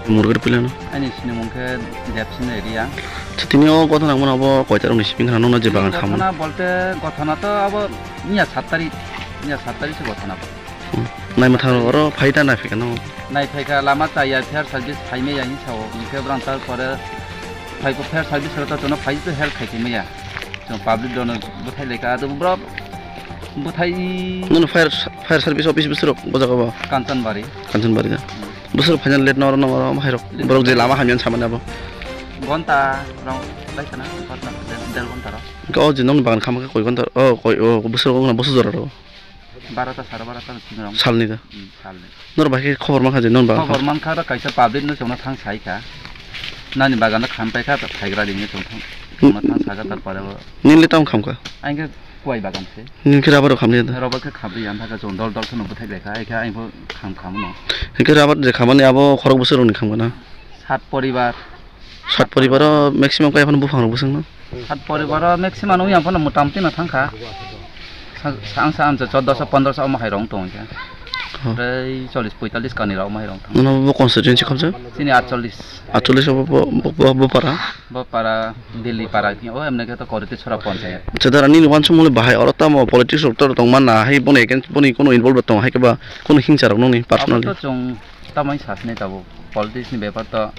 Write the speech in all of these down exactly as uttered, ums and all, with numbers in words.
Murgir pilano. Ani sinimung khe Debsing area. Tini o gotha nangmano abo koita rokni simi khana nokna je bagan khamani. Gotha na bolte gotha na to abo niya sat tarik, niya sat tarik se gotha na. Hmm. Naima thang oro phai ta nai phikha no. Nai phaikha lama chaya fair service phai maya hin sao. Hingkhe brang tar pore phai ko fair service ro to tono phai to help khai maya. Chwng public dono bwthai laikha, ado borok bwthai. Nono fire, fire service office bwswrok bo jaga bo? Kanchanbari. Kanchanbari da? Hmm. Bwswrok phaina late no oro nang oro hairok. Late. Borok je lama hamya samani abo. Gonta rok laikha na, gonta, der, der gonta rok. Hwnkhe o je nokni bagan khamkha koi gonta, o koi, o bwswrok wngna bwswk jora rok? Barota sara barota no simi rong. Salni da? Hmm, salni. Nor bai khe khobor mankha je non ba? Khobor mankha ro kaisa public no chwngno thang sai kha. Nani bagan no kham pai kha, phaigra dini chwng thang. Chwngno thang saga tar pore bo. Nini le tamo khamkha? Ang khe kuai bagan se. Nini khe rubber rok khamli da? Rubber khe khamli ang thaka chwng dol dol kheno bwthai bai kha, ai khe ang bo kham kham no. Hingkhe rubber je khamani abo khorok bwswk rokni khamkha na? Sat poribar. Sat poribaro maximum kaya phano buphang rok bwswk no? Sat poribaro maximum wngya phano motamti no thangkha. Sa-, sa-, ang sa amsa choddo so pondro so omo hai rong tong kha. Oh. Tei chollish poitallish kani rok omo hai rong thang. Nono bo constituency khobjak? Chini atchollish. Atchollish bo, bo, bo, bo, bo para? Bo para, Delhi para, o emne khe to Koriti Chhora ponchayat. Chedara nini wansukmung le bahai oro tamo politics rok to tong manna hai boni against boni kono involve tong hai khe ba kono hingsa rok nongni personally? Abo to chwng tamai sasne tabo politics ni bepar to.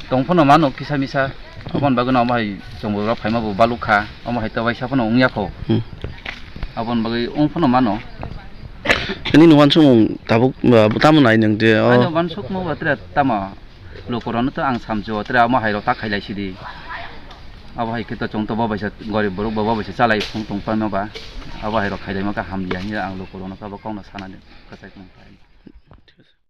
Tong phano mano kisa misa. Aboni bagwi no omo hai chwng bo rok phaima bo baluk kha. Omo hai to waisa phano wngya kho. Hmm. Aboni bagwi wng phano mano. Nini wansukmung tabuk, uh, tamo nai nang je, oh. Ani wansukmung bo tere tamo. Lukurokno to ang samjio tere omo hai rok ta khailai sidi. Abo hai khe to chwng to bo baisa gorib borok bo, bo baisa chalai phung tong phano ba. Abo hai rok khailai ma kha hamya hinwi ang lukurokno kabo kokno sanani kwchai tong phai.